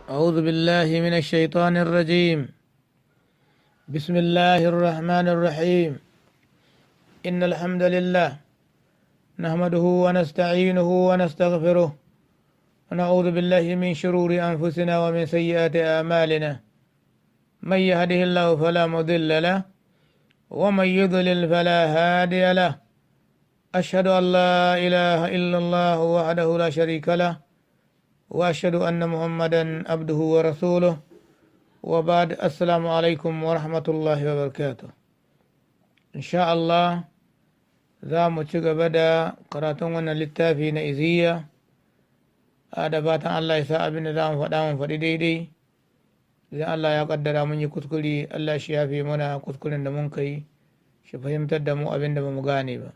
أعوذ بالله من الشيطان الرجيم. بسم الله الرحمن الرحيم. إن الحمد لله نحمده ونستعينه ونستغفره، ونعوذ بالله من شرور أنفسنا ومن سيئات أعمالنا. من يهده الله فلا مضل له، ومن يضلل فلا هادي له. أشهد أن لا إله إلا الله وحده لا شريك له، وأشهد أن محمدا عبده ورسوله. وبعد، السلام عليكم ورحمة الله وبركاته. إن شاء الله za mu ci gaba da karatun wannan littafi na Iziya, da fatan Allah ya sa abin da za mu faɗa mu faɗi daidai. Idan Allah ya kaddara mun yi kuskure, Allah shi yafe mana kuskuren da mun kai, shi fahimtar da mu abin da ba mu gane ba.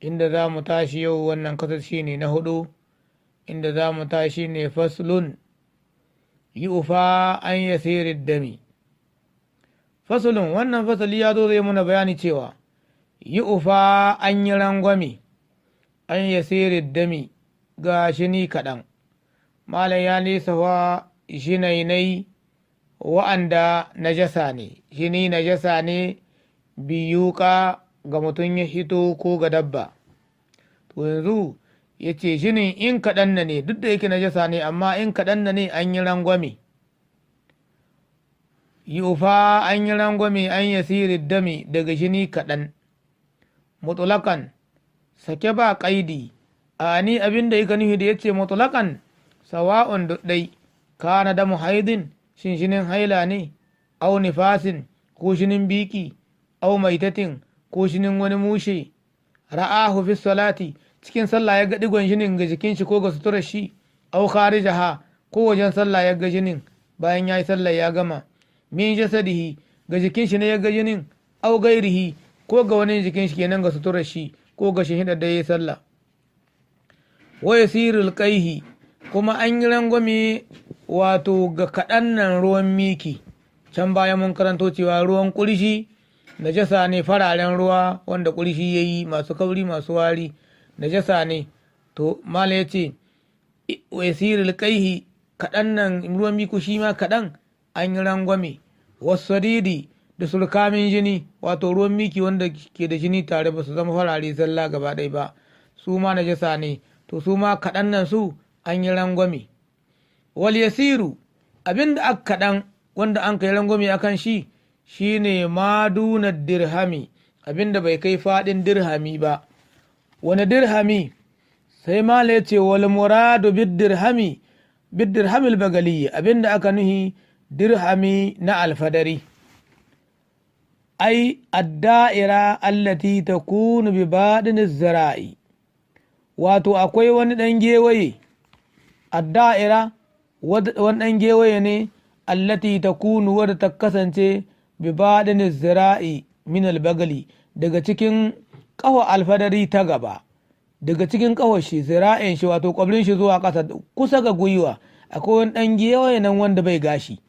Inda za mu tashi yau, wannan kasar shi ne na hudu. Inda za mu tashi ne faslun yu'fa an yasiri dami. Faslun, wannan fasali ya zo zai muna bayani cewa yu'fa, an yi rangwame, an yasiri dami, ga shini kaɗan. Malam ya lissafa shinainai wa'anda najasa ne, shini najasa ne biyuka ga mutum ya hito ko ga dabba. To yanzu ya ce shinin in kaɗan na ne, duk da yake najasa ne, amma in kaɗan na ne an yi rangwame. Yu'fa, an yi rangwame, an yasiri dami, daga shini kaɗan, mutulakan, sake ba ƙaidi. A ni abin da yake nufi da ya ce mutulakan, sawa'un, duɗɗai, kana damu haidin, shin shinin haila ne, au nifasin, ko shinin biki, au maitatin, ko shinin wani mushe, ra'ahu fi salati, cikin sallah ya ga digon shinin ga jikin shi ko ga suturar shi, au kharijaha, ko wajen sallah ya ga jinin bayan ya yi sallah ya gama, min jasadihi, ga jikin shi ne ya ga jinin, au gairihi, ko ga wani jikin shi, kenan ga suturar shi ko ga shi da ya yi sallah. Wa yasirul qaihi, kuma an yi rangwame wato ga kaɗan nan ruwan miki. Can baya mun karanto cewa ruwan ƙurshi najasa ne, fararen ruwa wanda ƙurshi ya yi, masu kauri, masu wari, najasa ne. To mala ya ce yasirul qaihi, kaɗan nan ruwan miku shi ma kaɗan an yi rangwame. Wasadidi, da sulkamin jini, wato ruwan miki wanda ke da jini tare, ba su zama farare zalla gaba ɗaya ba, su ma najasa ne. To su ma kaɗan nan su an yi rangwame. Wal yasiru, abin da aka kaɗan wanda an kai rangwame akan shi shine ma duna dirhami, abin da bai kai faɗin dirhami ba. Wani dirhami? Sai mala ya ce wal muradu bid dirhami bid dirhamil bagali, abin da aka nuhi dirhami na alfadari, ai adda'ira allati takunu bi badin zira'i, wato akwai wani ɗan gewaye, adda'ira, wani ɗan gewaye ne, allati takunu, wadda ta kasance, bi badin zira'i min albagali, daga cikin ƙafa alfadari ta gaba, daga cikin ƙawar shi, zira'in shi, wato ƙwabrin shi zuwa ƙasa kusa ga gwiwa, akwai wani ɗan gewaye nan wanda bai gashi.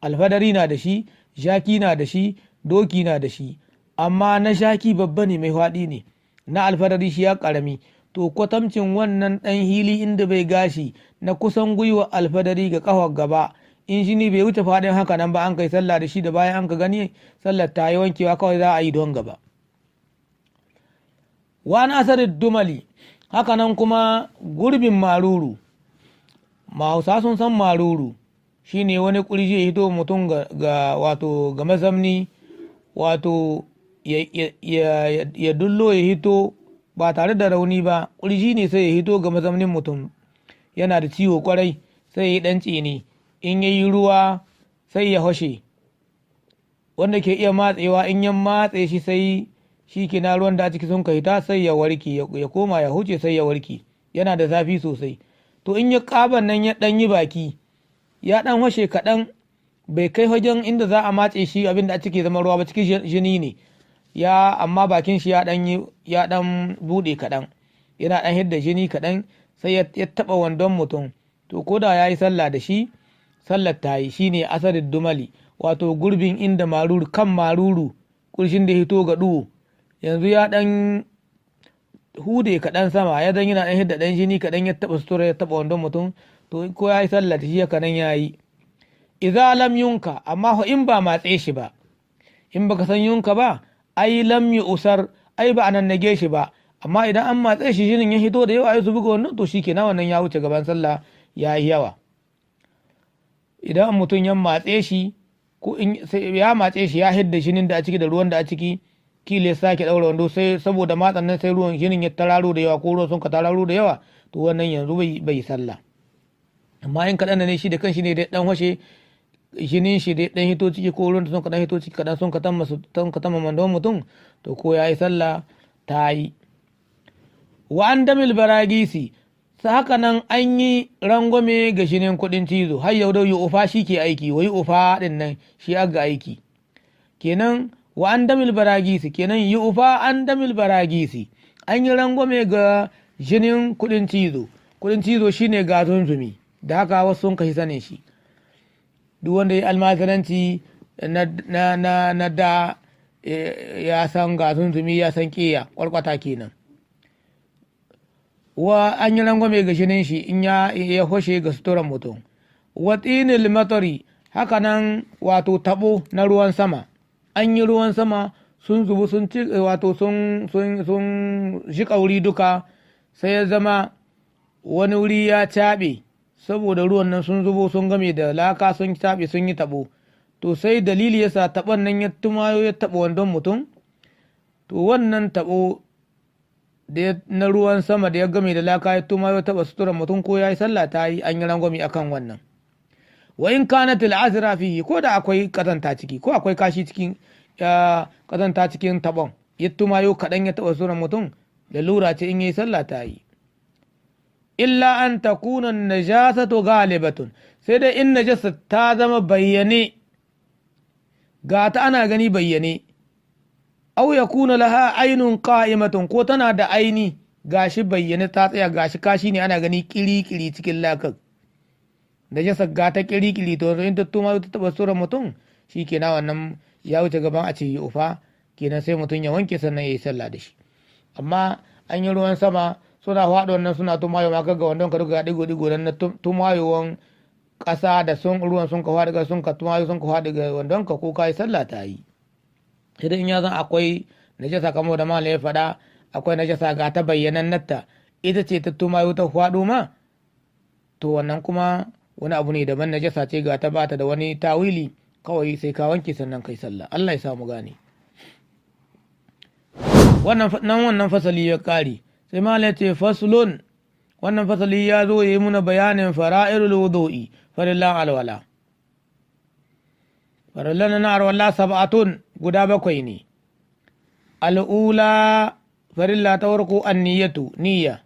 Alfadari na da shi, jaki na da shi, doki na da shi, amma na jaki babba ne, mai faɗi ne, na alfadari shi ya ƙarami. To kwatamcin wannan ɗan hili inda bai gashi na kusan gwiwa alfadari ga ƙafar gaba, in shi ne bai wuce faɗin haka nan ba, an kai sallah da shi, da bayan an ka gani sallar ta yi, wankewa kawai za a yi don gaba. Wani asarin dumali, haka nan kuma gurbin maruru. Mahausa sun san maruru, shine wani kurji ya hito mutum ga wato ga mazamni, wato ya dullo ya hito ba tare da rauni ba. Kurji ne sai ya hito ga mazamnin mutum, yana da ciwo kwarai, sai ya yi dan tsini, in ya yi ruwa sai ya hoshe, wanda ke iya matsewa, in ya matse shi sai shi na ruwan da a ciki sun kai ta, sai ya warke, ya koma ya huce, sai ya warke. Yana da zafi sosai. To in ya ƙaban nan ya ɗan yi baki, ya ɗan hoshe kaɗan, bai kai wajen inda za a matse shi abin da a ciki zama ruwa ba, cikin jini ne ya, amma bakin shi ya ɗan yi, ya ɗan buɗe kaɗan, yana ɗan hidda jini kaɗan, sai ya taɓa wandon mutum, to ko da ya yi sallah da shi, sallar ta yi. Shine asarin dumali, wato gurbin inda maruru, kan maruru, kurshin da hito ga duhu, yanzu ya ɗan hude kaɗan sama, ya zan yana ɗan hidda ɗan jini kaɗan, ya taɓa sutura, ya taɓa wandon mutum, To ko ya yi sallah da shi haka nan ya yi. Idza lam yunka, amma in ba matse shi ba, in baka san yunka ba, ai lam usar, ai ba anan nage shi ba. Amma idan an matse shi jinin ya hito da yawa ai su buga wannan, to shikenan wannan ya wuce gaban sallah, ya yi yawa. Idan mutum ya matse shi ko in ya matse shi ya hidda jinin da a ciki da ruwan da a ciki, kila ya sake daura wando, sai saboda matsan nan sai ruwan jinin ya tararo da yawa ko ruwan sun ka tararo da yawa, to wannan yanzu bai sallah. Amma in kaɗan ne shi da kanshi ne dai dan washe jinin shi dai dan hito ciki ko ruwan da sun ka dan hito ciki kaɗan sun ka tamma sun ka tamma mandon mutum, to ko ya yi sallah ta yi. Wa an damil baragisi, haka nan an yi rangwame ga shinin kuɗin cizo, har yau da ufa shi ke aiki, wai ufa ɗin nan shi ga aiki kenan. Wa an damil baragisi kenan, yi ufa an damil baragisi, an yi rangwame ga jinin kuɗin cizo. Kuɗin cizo shine ga zunzumi, da haka wasu sun kashi sanin shi. Duk wanda ya almajiranci na da ya san ga zunzumi, ya san ƙiya kwarkwata kenan. Wa an yi rangwame ga shinin shi in ya hoshe ga suturan mutum. Wa tinil matari, haka nan wato tabo na ruwan sama, an yi ruwan sama sun zubu sun ci, wato sun shi kauri duka, sai ya zama wani wuri ya caɓe saboda ruwan nan sun zubo sun game da laka sun caɓe sun yi tabo. To sai dalili yasa taɓon nan ya tumayo ya taɓa wandon mutum, to wannan tabo na ruwan sama da ya game da laka ya tuma ya taba suturan mutum, ko ya yi sallah ta yi, an yi rangwami akan wannan. Wa in kanat al'azra fihi, ko da akwai kazanta ciki, ko akwai kashi cikin kazanta cikin tabon, ya tumayo kaɗan ya taba suturan mutum, lalura ce, in yi sallah ta yi. Illa an takuna najasatu galibatun, sai dai in najasa ta zama bayyane, ga ta ana gani bayyane, aw yakuna laha ainun qa'imatun, ko tana da aini gashi bayyane ta tsaya, gashi kashi ne ana gani kiri-kiri cikin lakar, najasa ga ta kiri-kiri, to in ta tuma ta taba surar mutum, shikenan wannan ya wuce gaban a ce yi ufa kenan, sai mutum ya wanke sannan ya yi sallah da shi. Amma an yi ruwan sama suna faɗo wannan suna tumayo ma kaga wandon ka duka digo digo nan na tumayowan ƙasa da sun ruwan sun ka faɗi sun ka tumayo sun ka faɗi ga wandon ka, ko ka yi sallah ta yi. Idan in ya zan akwai najasa kamar da malam ya faɗa, akwai najasa ga ta bayyanan natta, ita ce ta tumayo ta faɗo ma, to wannan kuma wani abu ne daban, najasa ce ga ta bata da wani tawili, kawai sai ka wanke sannan kai sallah. Allah ya sa mu gane wannan. Nan wannan fasali ya kare, sai malam ya ce faslun. Wannan fasali ya zo yi muna bayanin fara'irul wudu'i, farillan alwala. Farillan na alwala sab'atun, guda bakwai ne. Al'ula, farilla ta farko, anniyatu, niyya,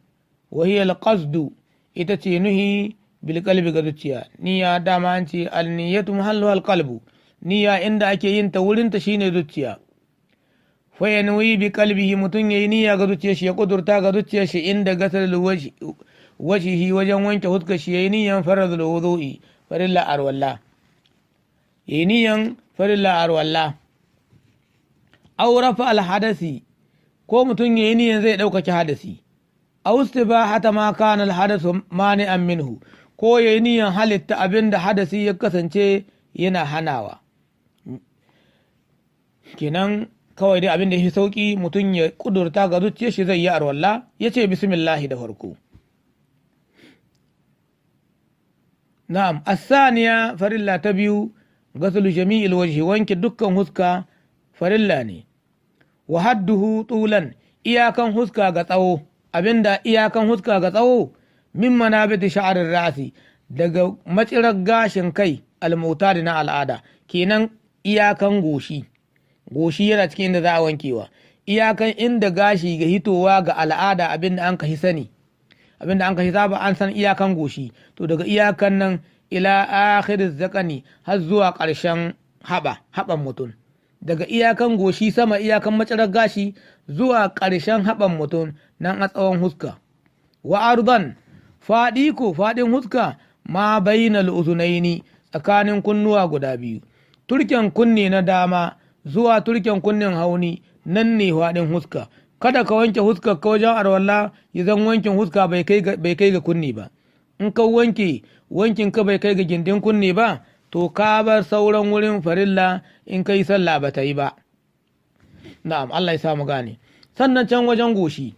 wa hiya alqasdu, ita ce nuhi, bil qalbi, ga zuciya. Niyya dama an ce al-niyyatu mahallu al-qalbu, niyya inda ake yin ta wurin ta shine zuciya. Fa yanwi bi qalbihi, mutun yayi niyya ga zuciyar shi, ya kudurta ga zuciyar shi, inda gasal wajhihi, wajen wanke huskar shi, yayi niyyan faradul wudu'i, farilla arwalla, yayi niyyan farilla arwalla. Aw rafa al hadasi, ko mutum yayi niyyan zai ɗaukake hadasi. Aw istibahata ma kana al hadasu mani'an minhu, ko yayi niyyan halitta abinda hadasi ya kasance yana hanawa. Kenan kawai dai abin da ya fi sauki, mutum ya kudurta ga zuciyar shi zai yi arwalla, ya ce bismillahi da farko. Na'am. Asaniya, farilla ta biyu, gasulu jami'il wajhi, wanke dukkan huska farilla ne. Wa hadduhu tulan, iyakan huska ga tsawo, abinda iyakan huska ga tsawo, min manabiti sha'arin ra'asi, daga matsirar gashin kai, almutadi, na al'ada kenan, iyakan goshi. Goshi yana cikin inda za a wankewa, iyakan inda gashi ga hitowa ga al'ada, abinda an kashi sani, abinda an kashi saba, an san iyakan goshi, to daga iyakan nan ila akhiriz zakani, har zuwa ƙarshen haɓa haɓan mutum. Daga iyakan goshi sama, iyakan matsirar gashi zuwa ƙarshen haɓan mutum, nan a tsawon huska. Wa ardan, faɗi ko faɗin huska, ma bainal uzunaini, tsakanin kunnuwa guda biyu, turken kunne na dama zuwa turken kunnen hauni, nan ne faɗin huska. Kada ka wanke huskar ka wajen arwalla ya zan wankin huska bai kai ga kunni ba. In ka wanke wankin ka bai kai ga gindin kunne ba, to ka bar sauran wurin farilla, in kai sallah ba ta yi ba. Na'am, Allah ya samu gane. Sannan can wajen goshi,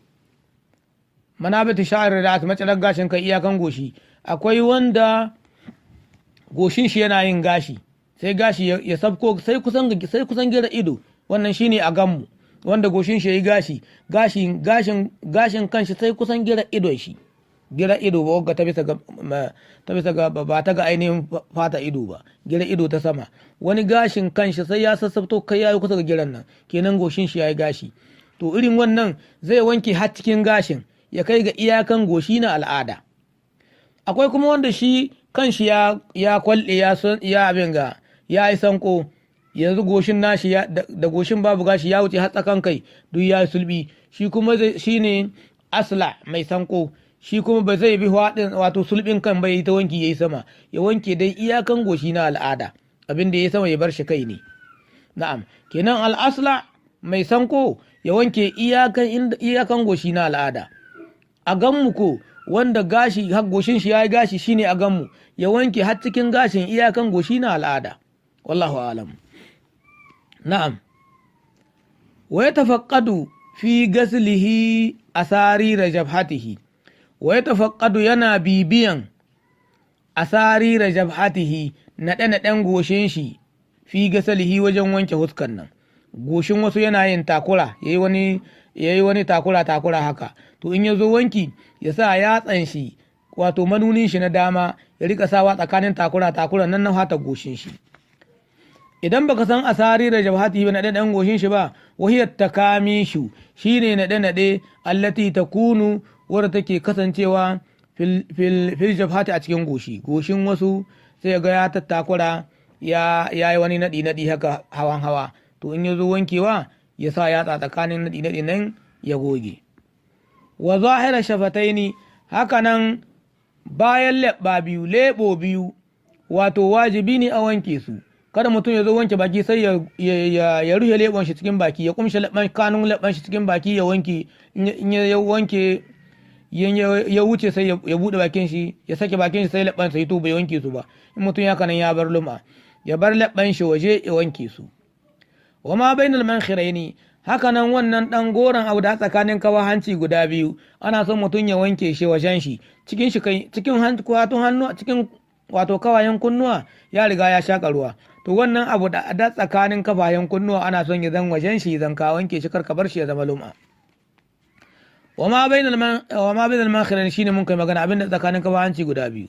manabatu sha'ar da matsalar gashin kai iyakan goshi, akwai wanda goshin shi yana yin gashi, sai gashi ya sabko sai kusan gira ido. Wannan shine a ganmu, wanda goshin shi yayi gashi, gashin kanshi sai kusan gira idon shi, gira ido ba wagga ta bisa ga ba ta ga ainihin fata ido ba, gira ido ta sama. Wani gashin kanshi sai ya sassabto kai yayi kusa ga giran nan, kenan goshin shi yayi gashi. To irin wannan zai wanke har cikin gashin, ya kai ga iyakan goshi na al'ada. Akwai kuma wanda shi kanshi ya kwalle, ya abin ga ya yi sanko, yanzu goshin nashi da goshin babu gashi, ya wuce har tsakan kai, duk ya yi sulbi. Shi kuma shi ne asla, mai sanko. Shi kuma ba zai bi haɗin, wato sulbin kan bai ta wanki yayi sama, ya wanke dai iyakan goshi na al'ada, abin da ya sama ya bar shi kai ne. Na'am, kenan al'asla, mai sanko, ya wanke iyakan goshi na al'ada. A ganmu ko wanda gashi har goshin shi yayi gashi, shine a ganmu, ya wanke har cikin gashin iyakan goshi na al'ada. Wallahu alam. Na'am, wa yatafaqqadu fi gaslihi asarira jabhatihi. Wa yatafaqqadu, yana bibiyan, asarira jabhatihi, naɗe-naɗen goshin shi, fi gaslihi, wajen wanke huskan nan. Goshin wasu yana yin takura, yayi wani takura takura haka. To in ya zo wanki, ya sa yatsan shi, wato manunin shi na dama, ya rika sawa tsakanin takura takura nan na fata goshin shi. Idan baka san asarira jabhatihi ba, naɗe ɗan goshin shi ba, wahiyar takamishu, shine naɗe naɗe, allati takunu, wadda take kasancewa, fil jabhati, a cikin goshi. Goshin wasu sai ga ya tattakura, ya yi wani naɗi naɗi haka, hawan hawa. To in ya zo wankewa, ya sa yatsa tsakanin naɗi naɗi nan ya goge. Wa zahira shafataini, haka nan bayan leɓɓa biyu, leɓo biyu, wato wajibi ne a wanke su. Kada mutum ya zo wanke baki sai ya rufe leɓon shi cikin baki, ya kumshe leɓen, kanun leɓen shi cikin baki, ya wanke. In ya wanke ya wuce, sai ya buɗe bakin shi, ya sake bakin shi, sai leɓen sai, to bai wanke su ba. In mutum ya kanan, ya bar lum'a. Ya bar leɓen shi waje, ya wanke su. Wa ma bainal mankhiraini, haka nan wannan dan goron abu da tsakanin kawa hanci guda biyu, ana son mutum ya wanke shi wajen shi. Cikin shi kai, cikin wato hannu, cikin wato kawayen kunnuwa ya riga ya shaka ruwa. To wannan abu da tsakanin kafayen kunnuwa, ana son ya zan wajen shi zan ka wanke shi, kar ka bar shi ya zama lum'a. Wa ma bainal mankhiraini shine mun kai magana, abinda tsakanin kawa hanci guda biyu.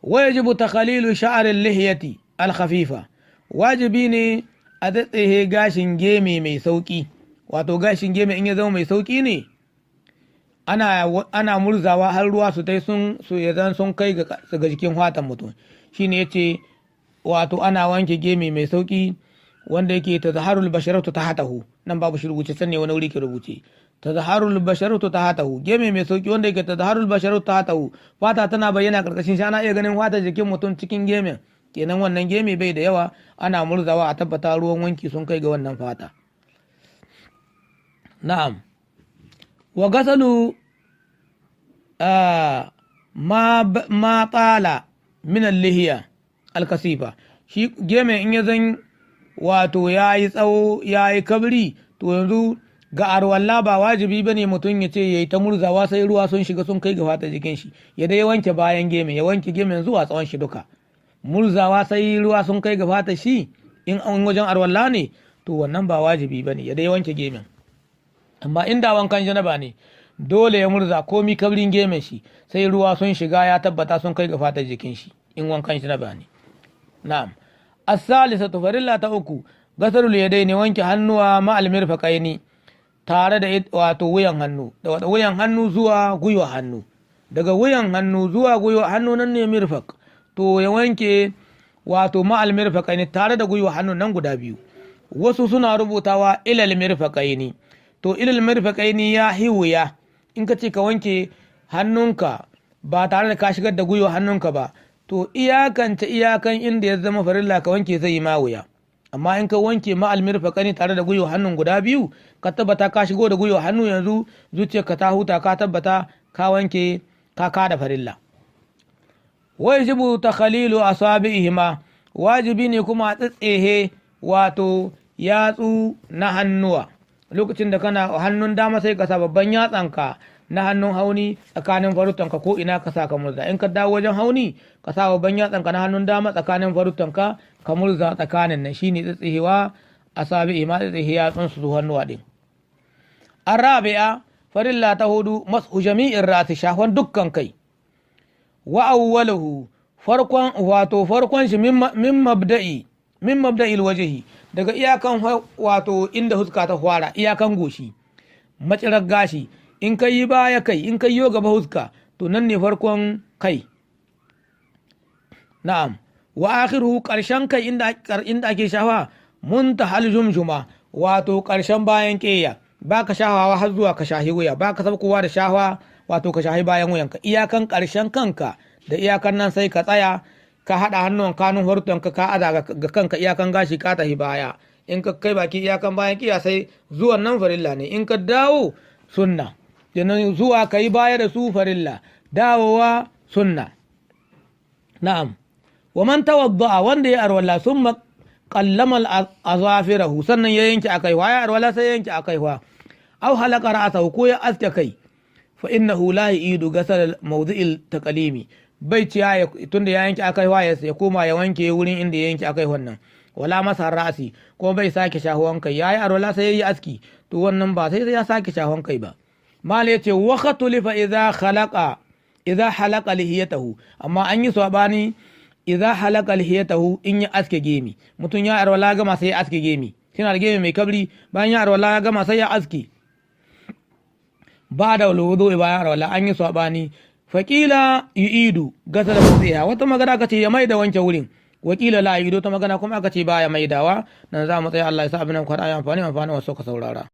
Wa yajibu takhalilu sha'r al-lihyati al-khafifa, wajibi ne a tsaitsaye gashin geme mai sauki. Wato gashin geme in ya zama mai sauki ne, ana murzawa har ruwa su tai sun su ya zan sun kai ga jikin fatan mutum. Shine yace wato ana wanke geme mai sauki wanda yake tazharul basharatu tahtahu. Nan babu shi rubuce, can ne wani wuri ke rubuce tazharul basharatu tahtahu. Geme mai sauki wanda yake tazharul basharatu tahtahu, fata tana bayyana karkashin shi, ana iya ganin fata jikin mutum cikin gemen. Kenan wannan geme bai da yawa, ana murzawa a tabbata ruwan wanki sun kai ga wannan fata. Na'am, wa gasalu ma tsala min al-lihiya al-kasifa. Shi geme in ya zan wato ya yi tsawo, ya yi kabri, to yanzu ga arwalla ba wajibi bane mutum ya ce ya yi ta murzawa sai ruwa sun shiga sun kai ga fata jikin shi. Ya dai wanke bayan geme, ya wanke gemen zuwa tsawon shi duka. Murzawa sai ruwa sun kai ga fata shi in an wajen arwalla ne, to wannan ba wajibi bane, ya dai wanke gemen. Amma inda wankan janaba ne, dole ya murza komi kabrin gemen shi, sai ruwa sun shiga ya tabbata sun kai ga fatar jikin shi, in wankan janaba ne. Na'am, as-salisatu, farilla ta uku, gasalul yadaini, wanke hannuwa, ma'al mirfaqaini, tare da wato wuyan hannu, da wuyan hannu zuwa gwiwa hannu. Daga wuyan hannu zuwa gwiwa hannu nan ne mirfaq. To ya wanke wato ma'al mirfaqaini, tare da gwiwa hannu nan guda biyu. Wasu suna rubutawa ilal mirfaqaini. To ilal mirfaqaini ya hiwuya. In ka ce ka wanke hannunka ba tare da ka shigar da gwiwa hannunka ba, to iyakance iyakan inda ya zama farilla ka wanke zai yi ma wuya. Amma in ka wanke ma'al mirfaqaini, tare da gwiwa hannun guda biyu, ka tabbata ka shigo da gwiwa hannu, yanzu zuciyarka ta huta, ka tabbata ka wanke, ka kada farilla. Wajibu takhalilu asabi'ihima, wajibi ne kuma a tsitsehe wato yatsu na hannuwa. Lokacin da kana hannun dama, sai ka sa babban yatsanka na hannun hauni tsakanin farutanka ko ina ka sa ka murza. In ka dawo wajen hauni, ka sa babban yatsanka na hannun dama tsakanin farutanka, ka murza tsakanin nan. Shine tsitsihewa asabi'ihima, tsitsihe yatsun su hannuwa din. الرابعة, farilla ta hudu, مسح جميع الرأس, shafan dukkan kai. وأوله, farkon, wato farkon shi, من مبدأ الوجه, daga iyakan wato inda huska ta fara, iyakan goshi, macirar gashi. In ka yi baya kai, in ka yi gaba huska, to nan ne farkon kai. Na'am. وآخره, karshen kai inda ake shafa, منتهى الجمجمة, wato karshen bayan keya. Ba ka shahawa har zuwa ka shahi wuya, ba ka sabkowa da shahawa wato ka shahi bayan wuyanka. Iyakan karshen kanka da iyakan nan sai ka tsaya, ka haɗa hannun kanun hortonka, ka aza ga kanka, iyakan gashi, ka tafi baya. In ka kai baki iyakan bayan kiya, sai zuwan nan farilla ne, in ka dawo sunna. Kenan zuwa ka yi baya da su farilla, dawowa sunna. Na'am. ومن توضأ, wanda ya arwala, ثم قلم أظافره, sannan ya yanke akaiwa, ya arwala sai ya yanke akaiwa, أو حلق رأسه, ko ya aske kai, فإنه لا يعيد غسل موضع التقليم. Bai ci ya tunda ya yanke akaiwa ya koma ya wanke wurin inda ya yanke akai wannan. ولا مسح الرأس, ko bai sake shahuwan kai. Yayi arwala sai yayi aski, to wannan ba sai ya sake shahuwan kai ba. Mal yace واختلف إذا حلق لحيته, amma an yi sabani إذا حلق لحيته, in ya aske gemi. Mutum ya arwala gama sai ya aske gemi, shina da gemi mai kabri, bayan ya arwala ya gama sai ya aske ba da wudu, bayan arwala, an yi sabani. فقيل يعيد غسل موضعها, wata magana ka ce ya mai da wanke wurin. وقيل لا يعيد, ta magana kuma aka ce baya maidawa. Nan za mu tsaya. Allah ya sa abin nan kwaɗa amfani wasu ka saurara.